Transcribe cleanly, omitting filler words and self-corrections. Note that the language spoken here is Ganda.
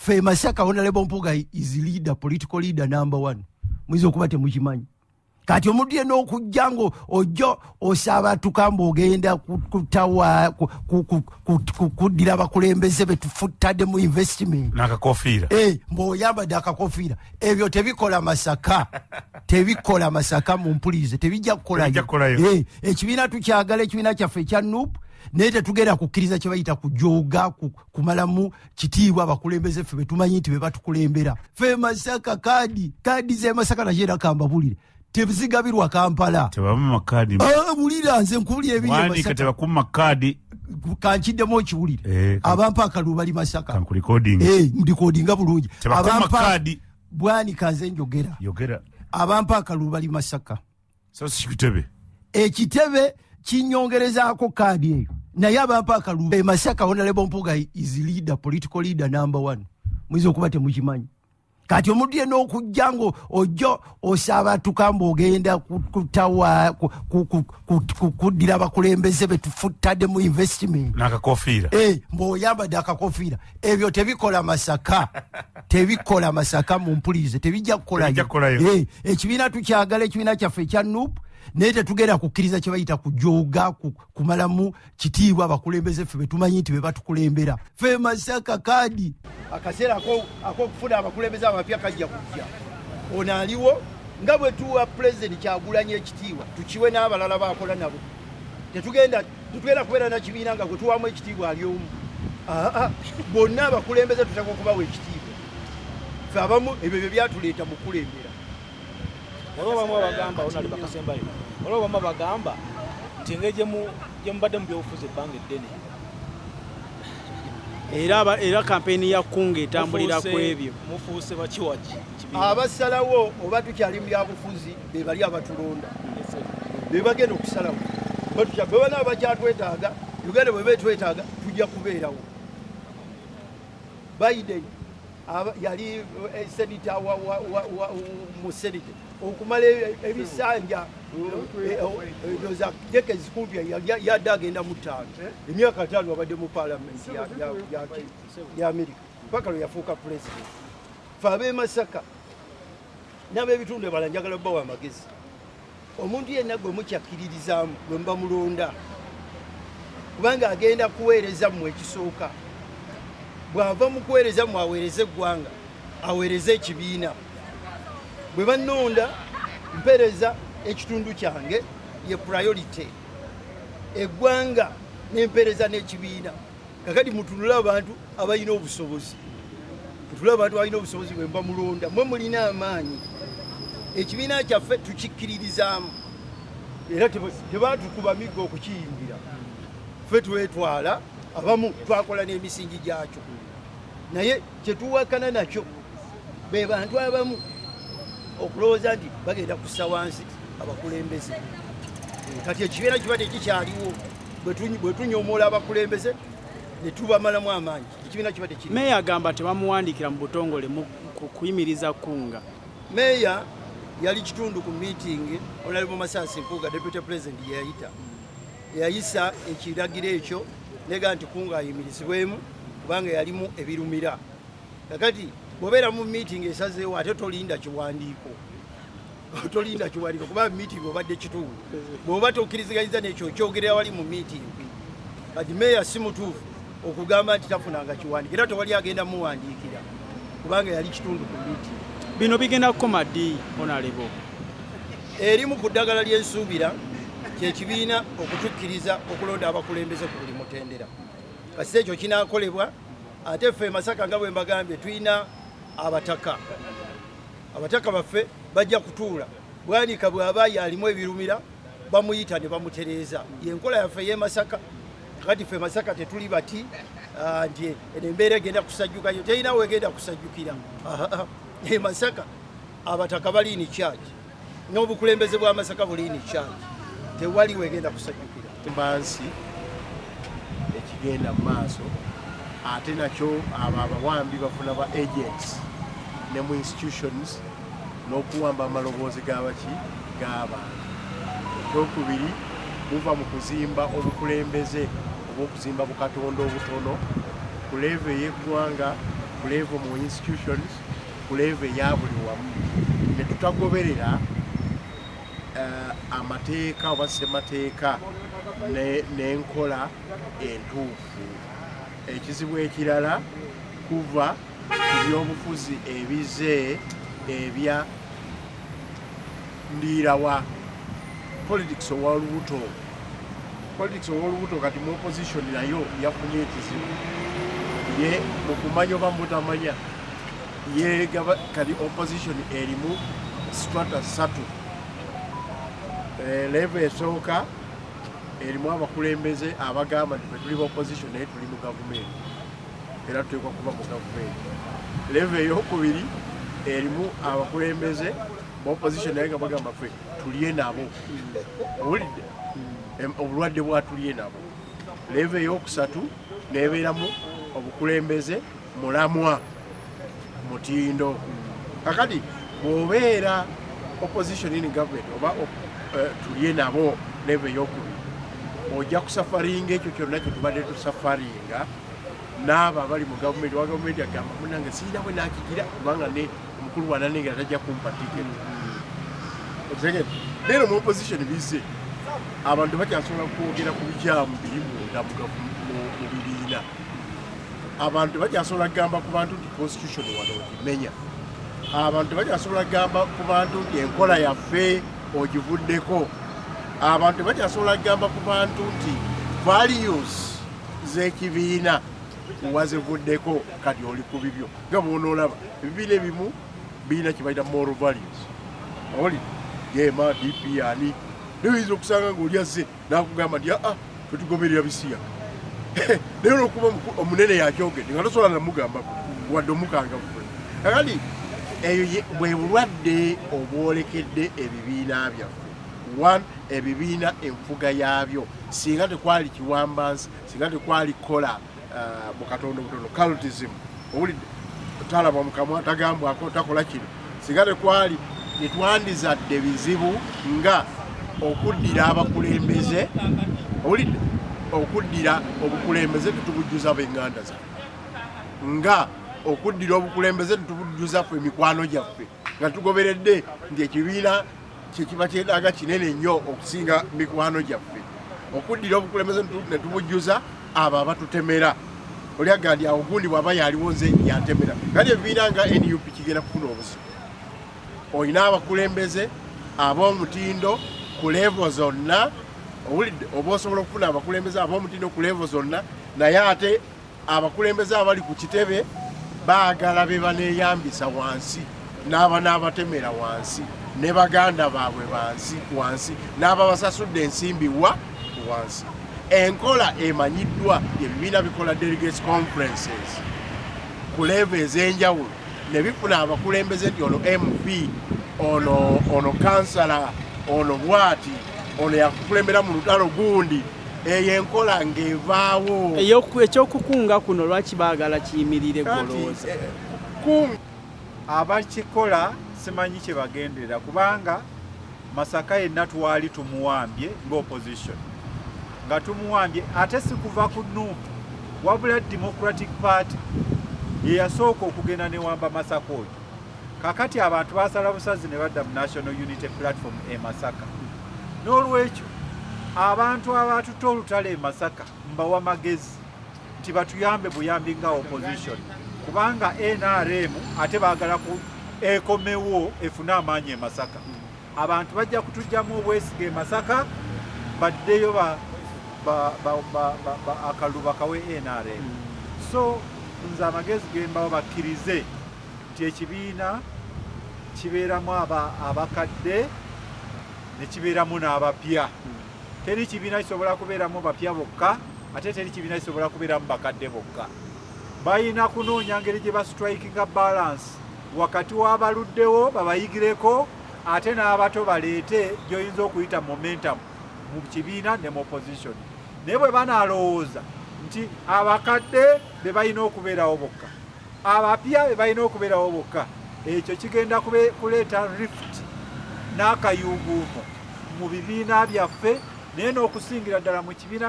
Fe Masaka, Honorable Mpuga is leader, political leader number one. Muyinza okuba temukimanyi. Kati omuntu yenna okujja nga ojja osabatuka mbu ogenda kutawa kuddira abakulembeze betutaddemu investment N'akakofiira. Eh, mbu oyambadde akakofiira. Ebyo tebikola Masaka, tebikola Masaka, mumpulize, tebijja Tebijja kukolayo. kukolayo. Eh, ekibiina tukyagala, ekibiina kyaffe ekya NUP, naye tetugenda kukkiriza kye bayita kujooga, kumalamu kitiibwa abakulembeze ffe betumanyi nti be batukulembera. Fe Masaka, kaadi z'e Masaka nakyo era kambabulire, tezigabirwa Kampala. Tebamuma kaadi. Ah, wulira, nze nkubulira ebiri e Wandiika. Masaka. Tebakuma kaadi. Kankiddemu okiwulire. Eh, Abampa akalulu bali Masaka. Kankurecording. Eh, ndirecordinga bulungi. Tebakuma kaadi. Bwanika, nze njogera. Yogera. Abampa akalulu bali Masaka. So si kitebe. Ekitebe kinyongerezaako kaadi eyo, naye abampa akalulu e Masaka, Honorable Mpuga is leader, political leader number one. Muyinza okuba temukimanyi. Kati omuntu yenna okujja nga ojja osabatuka mbu ogenda kutawa kuddira abakulembeze betutaddemu investment N'akakofiira. Eh, mbu oyambadde akakofiira. Ebyo tebikola Masaka, tebikola Masaka, mumpulize, tebijja Tebijja kukolayo. kukolayo. Eh, ekibiina tukyagala, ekibiina kyaffe ekya NUP, naye tetugenda kukkiriza kye bayita kujooga, kumalamu kitiibwa abakulembeze ffe betumanyi nti be batukulembera. Fe Masaka, kaadi, akaseera ak'okufuna abakulembeze abapya kajja kujja. Ono aliwo, nga bwe tuwa Pulezidenti Kyagulanya ekitiibwa, tukiwe n'abalala bakola nabo. Tetugenda kubeera na kibiina nga gwe tuwamu ekitiibwa ali omu. Aa, bonna abakulembeze tutaka okubawa ekitiibwa. Fe abamu ebyo bye byatuleeta mu kukulembera. Waliwo bamu abagamba, onali bakasembayo, waliwo bamu abagamba nti engeri gye mubadde mu byobufuzi ebbanga eddene, Era kampeyini ya Kunga etambulira ku ebyo. Mufuuse bakiwagi mu kibiina. Abasalawo oba tukyali mu byabufuzi be bali abatulonda, be bagenda okusalawo. Bwe bana bakyatwetaaga, Uganda bwe betwetaaga, tujja kubeerawo. Biden yali senator mu Senate okumala ebisanja za decades kumpi, yadde agenda mu 5, emyaka 5 abadde mu parliament ya America paka lwe yafuuka president. Fe ab'e Masaka n'ab'ebitundu ebala, njagala bawa amagezi. Omuntu yenna gwe mukyakkiririzaamu gwe muba mulonda, kubanga agenda kuweereza mmwe ekisooka. Bw'ava mu kuweereza mmwe, aweereze eggwanga, aweereze ekibiina. Bwe bannonda, mpeereza ekitundu kyange, ye priority, eggwanga nempeereza n'ekibiina. Kakati mutunule abantu abalina obusobozi, mutule abantu abalina obusobozi bwe muba mulonda. Mwe mulina amaanyi. Ekibiina kyaffe tukikkiririzaamu, era tebatukuba miggo okukiyingira. Ffe twetwala, abamu twakola n'emisingi gyakyo. Naye kyetuwakana nakyo be bantu abamu okulowooza nti bagenda kussa wansi abakulembeze. Kati ekibiina kiba tekikyaliwo bwe tunyoomoola abakulembeze ne tubamalamu amaanyi, ekibiina kiba tekiri. Meeya agamba tebamuwandiikira mu butongole mu kuyimiriza Kunga. Meeya yali kitundu ku meeting Honorable Masasi Mpuuga, deputy president, yeyayita, yayisa ekiragiro ekyo nega nti Kunga ayimirizibwemu kubanga yalimu ebirumira. Kakati bw'obeera mu meeting esazeewo, ate tolinda kiwandiiko, tolinda kiwandiiko, kuba meeting obadde kitundu. Bw'oba tokkiriziganyiza nekyo, okyogerera wali mu meeting. Kati meeya si mutuufu okugamba nti tafunanga kiwandiiko, era tewali agenda muwandiikira kubanga yali kitundu ku meeting. Bino bigenda kukoma ddi, Honorable? Erimu ku ddagala lyensuubira kyekibiina okutukkiriza okulonda abakulembeze ku buli mutendera. Kasita ekyo kinaakolebwa, ate ffe e Masaka, nga bwe mbagambye, tulina abataka. Abataka baffe bajja kutuula. Bwanika bw'aba yalimu ebirumira, bamuyita ne bamutereeza. Yenkola yaffe ey'e Masaka. Kati ffe Masaka tetuli bati nti eno embeera egenda kusajjukayo, terina wegenda kusajjukira. E Masaka abataka bali in charge, n'obukulembeze bwa Masaka buli in charge, tewali wegenda kusajjukira. Mbansi ekigenda mu maaso, ate nakyo abo abawambi bafuna ba agents ne mu institutions n'okuwamba amaloboozi g'abaki g'abantu. Ekyokubiri, buva mu kuzimba obukulembeze oba okuzimba bukatonda obutono ku level ey'eggwanga. ku level mu institutions, ku level eya buli wamu, ne tutagoberera amateeka oba ssemateeka n'enkola entuufu. Ekizibu ekirala kuva ku byobufuzi ebize ebya ndiirawa, politics ow'olubuto, politics ow'olubuto. Kati mu opposition nayo yafunye ekizibu, ye mukumanya oba mutamanya yegaba. Kati opposition erimu strata ssatu. Level esooka erimu abakulembeze abagamba nti fe tuli ba opposition naye tuli mu gavumenti, era tuteekwa kuba mu gavumenti. Level eyokubiri erimu abakulembeze ba opposition naye nga bagamba fe tulye nabo. Owulidde? Obulwadde bwa tulye nabo. Level eyokusatu nebeeramu obukulembeze mulamwa mutindo. Kakati bw'obeera opposition in government oba tulye nabo level eyokubiri, ojja kusufferinga ekyo kyonna kyetubadde tusufferinga n'abo abali mu gavumenti. Wa gavumenti agamba, "Munange, sirina bwe nakigira kubanga ne omukulu wananengera tajja kumpa tiketi." Okitegedde? Leero mu opposition bize abantu bakyasobola kwogera ku bikyamu biri munda mu bibiina. Abantu bakyasobola kugamba ku bantu nti constitution wano ogimenya. Abantu bakyasobola kugamba ku bantu nti enkola yaffe ogivuddeko. Abantu bakyasobola kugamba ku bantu nti values z'ekibiina wazivuddeko, kati oli ku bibyo. Nga bwonoolaba ebibiina ebimu birina kyebayita moral values, oli jeema DP ani, noyinza okusanga ngaoli azze nakugamba nti aa, fetugoberera bisiya, naye olwokuba omunene yakyogedde nga tosobola namugambako wadde omukangavvula. Kakati eyo bwe bulwadde obwolekedde ebibiina byaffe. One, ebibiina enfuga yaabyo singa tekwali kiwambansi, singa tekwali kukola mu katondo butono, cultism, owulidde, talaba mukamwa, tagambwako, takola kino, singa tekwali, tetwandizadde bizibu nga okuddira abakulembeze, owulidde, okuddira obukulembeze tetubujjuza b'eŋŋanda zaffe, nga okuddira obukulembeze tetubujjuza ffe emikwano gyaffe, nga tugoberedde nti ekibiina kyekiba kyetaaga kinene nnyo okusinga mikwano gyaffe, okuddira obukulembeze ne tubujjuza abo abatutemera. Oli agamba nti awo gundi bw'aba yaliwo nze yantemera. Kati ebibiina nga NUP kigenda kufuna obuzibu. Olina abakulembeze ab'omutindo ku level zonna, owulidde, oba osobola okufuna abakulembeze ab'omutindo ku level zonna, naye ate abakulembeze abali ku kitebe baagala be baneeyambisa wansi n'abanaabatemera wansi ne baganda baabwe bansi wansi n'ababasasudde ensimbi wa wansi. Enkola emanyiddwa, ebibiina bikola delegates conferences ku level ez'enjawulo ne bifuna abakulembeze nti ono MP, ono kansala, ono bwati, ono yakukulembera mu lutalo gundi. Eyo enkola ng'evaawo. Ekyokukunga kuno lwaki baagala kiyimirire? Kati, Golowooza. Abakikola simanyi kye bagenderera, kubanga Masaka yenna twali tumuwambye ng'opposition, nga tumuwambye ate si kuva ku NUP, wabula Democratic Party ye yasooka okugenda newamba Masaka oyo. Kakati abantu basala busazi ne badda mu National Unity Platform e Masaka. N'olwekyo abantu abatutte olutalo e Masaka mbawa magezi nti batuyambe buyambi nga opposition, kubanga NRM ate baagala ku ekomewo efune amaanyi e Masaka. Abantu bajja kutugyamu obwesige e Masaka, baddeyo akalulu bakawe NRM. So nze amagezi gembawo, bakkirize nti ekibiina kibeeramu abakadde ne kibeeramu n'abapya. Teri kibiina kisobola kubeeramu bapya bokka, ate teri kibiina kisobola kubeeramu bakadde bokka. Balina kunoonya ngeri gye bastrikinga balance wakati w'abaluddewo babayigireko, ate n'abato baleete gy'oyinza okuyita momentum mu kibiina ne mu opposition. Naye bwe banaalowooza nti abakadde be balina okubeerawo bokka, abapya be balina okubeerawo bokka, ekyo kigenda kuleeta rift n'akayuuguumo mu bibiina byaffe, naye n'okusingira ddala mu kibiina.